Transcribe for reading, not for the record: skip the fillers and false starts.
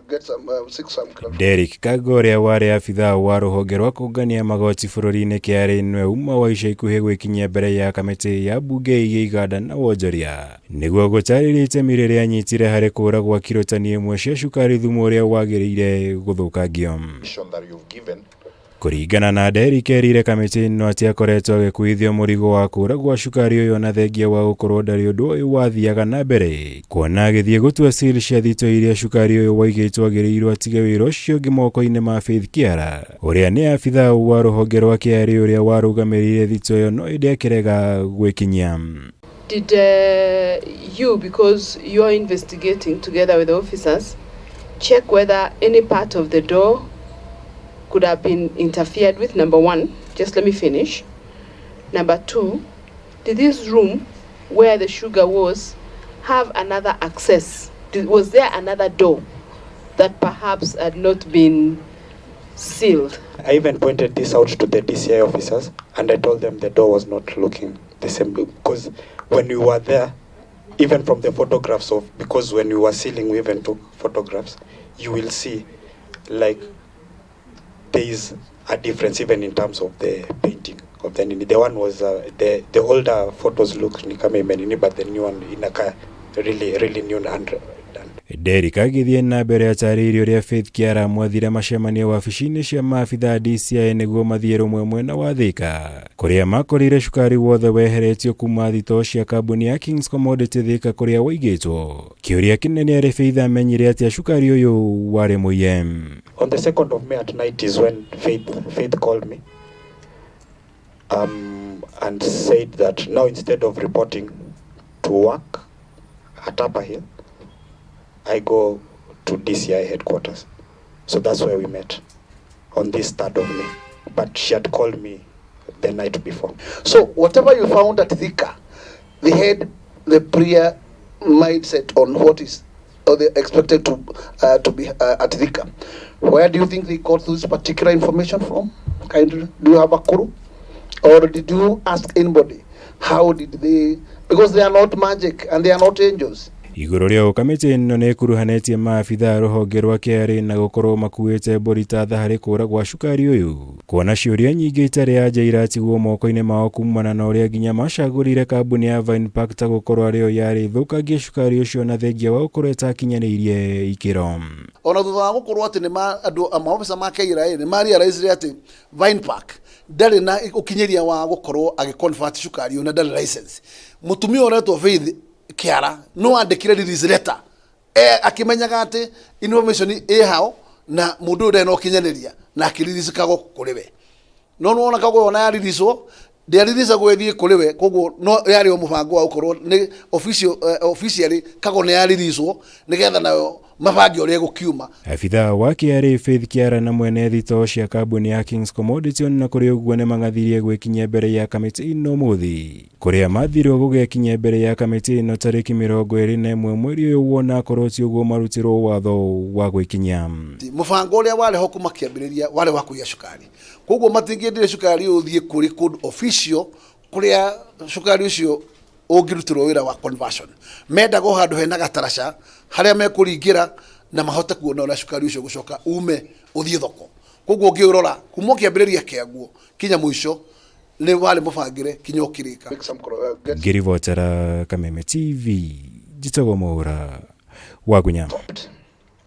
get some, seek some clarification. Derrick Kago ũrĩa warĩ abithaa wa rũhonge rwa kũngania magoti bũrũri-inĩ KRA nĩwe uma wa ica ikuhĩ gwĩkinyia mbere ya kamĩtĩ ya mbunge ĩgiĩ iganda na wonjoria nĩguo gũtarĩria itemi rĩrĩa anyitire harĩ kũra gwa kiro tani ĩmwe cia cukari thumu ũrĩa wagĩrĩire gũthũkangio. That you've given. Kũringana na Derrick, erire kamĩtĩ ĩno atĩ akoretwo agĩkuithio mũrigo wa kũra gwa cukari ũyũ na thengia wa gũkorwo ndarĩ ũndũ ũyũ wathiaga na mbere, kuona agĩthiĩ gũtua seal cia thito iria cukari ũyũ waigĩtwo agĩrĩirwo atige wĩra ũcio ũngĩ moko-inĩ ma Faith Kiara ũrĩa nĩ abithaa wa rũhonge rwa KRA ũrĩa warũgamĩrĩire thito ĩyo no ĩndĩ akĩrega gwĩkinyia. Did you, because you are investigating together with the officers, check whether any part of the door could have been interfered with? Number one, just let me finish. Number two, did this room where the sugar was have another access? Was there another door that perhaps had not been sealed? I even pointed this out to the DCI officers and I told them the door was not looking the same, because when we were there, even from the photographs of, because when we were sealing, we even took photographs, you will see like there is a difference even in terms of the painting of the nini. The one was, the older photos look ni kama imenini, but the new one inakaa really, really new and done. Derrick agĩthiĩ na mbere atarĩirie ũrĩa Faith Kiara mwathire macemanio wabici-inĩ cia maabithaa DCI nĩguo mathiĩ rũmwe mwena wa Thika kũrĩa makorire cukari wothe weheretio kuma thitoo cia kambuni ya Kings Commodity Thika kũrĩa waigĩtwo. Kĩũria kĩnene arĩ Faith amenyire atĩa cukari ũyũ warĩ mũiye. On the 2nd of May at night is when Faith called me and said that now instead of reporting to work at Upper Hill, I go to DCI headquarters. So that's where we met on this 3rd of May. But she had called me the night before. So whatever you found at Thika, they had the prior mindset on what is or they expected to be at Thika. Where do you think they got this particular information from? Kindly, do you have a clue? Or did you ask anybody? How did they? Because they are not magic and they are not angels. Igũrũ rĩa ũũ, kamĩtĩ ĩno nĩ ĩkuruhanĩtie maabithaa rũhonge rwa KRA na gũkorwo makuĩte mbũri ta tha harĩ kũra gwa cukari ũyũ, kuona ciũria nyingĩ itarĩ anja iratigwo moko-inĩ mao kumana na ũrĩa nginya macagũrire kambuni ya Vine Park ta gũkorwo arĩo yarĩ thũkangie cukari ũcio na thengia wa gũkorwo ĩtakinyanĩirie ikĩro. Ona thutha wa gũkorwo atĩ nĩ andũ maobitha ma KRA nĩ ma realize atĩ Vine Park ndarĩ na ũkinyĩria wa gũkorwo agĩ convert cukari ũyũ na ndarĩ license, mũtumia ũretwo Faith Kiara no andĩkire release letter akĩmenyaga atĩ information ĩ hao na mũndũ ũyũ ndarĩ na ũkinyanĩria na akĩ kago kũrĩ we. No nĩwona kago ona ya release ndĩariricagwo ĩthiĩ kũrĩ we, koguo no yarĩ o mũbango wa gũkorwo nĩ officially kago nĩ yariricwo nĩgetha nayo mabange ũrĩa ĩgũkiuma. Abithaa wa KRA Faith Kiara na mwene thitoo cia kambuni ya Kings Commodity na kũrĩ ũguo nĩ mang'athirie gwĩkinyia mbere ya kamĩtĩ ĩno ũmũthĩ, kũrĩa mathirwo gũgekinyia mbere ya kamĩtĩ ĩno tarĩki 21 mweri ũyũ, wona akorwo ti ũguo marutĩrwo watho wa gwĩkinyia. Mũbango ũrĩa warĩ ho kuma kĩambĩrĩria warĩ wa kũiya cukari, koguo matingĩendire cukari ũyũ ũthiĩ kũrĩ kũndũ official kũrĩa cukari ũcio ũngĩrutĩrwo wĩra wa conversion. Mendaga o handũ hena gataraca harĩa mekũringĩra na mahote kuona ũrĩa cukari ũcio gũcoka ume ũthiĩ thoko. Koguo ũngĩũrora kuma kĩambĩrĩria kĩaguo kinya mũico nĩ warĩ mũbangĩre kinya ũkĩrĩka. Ngĩribotera Kameme TV, njĩtagwo Mwaũra Wagunya.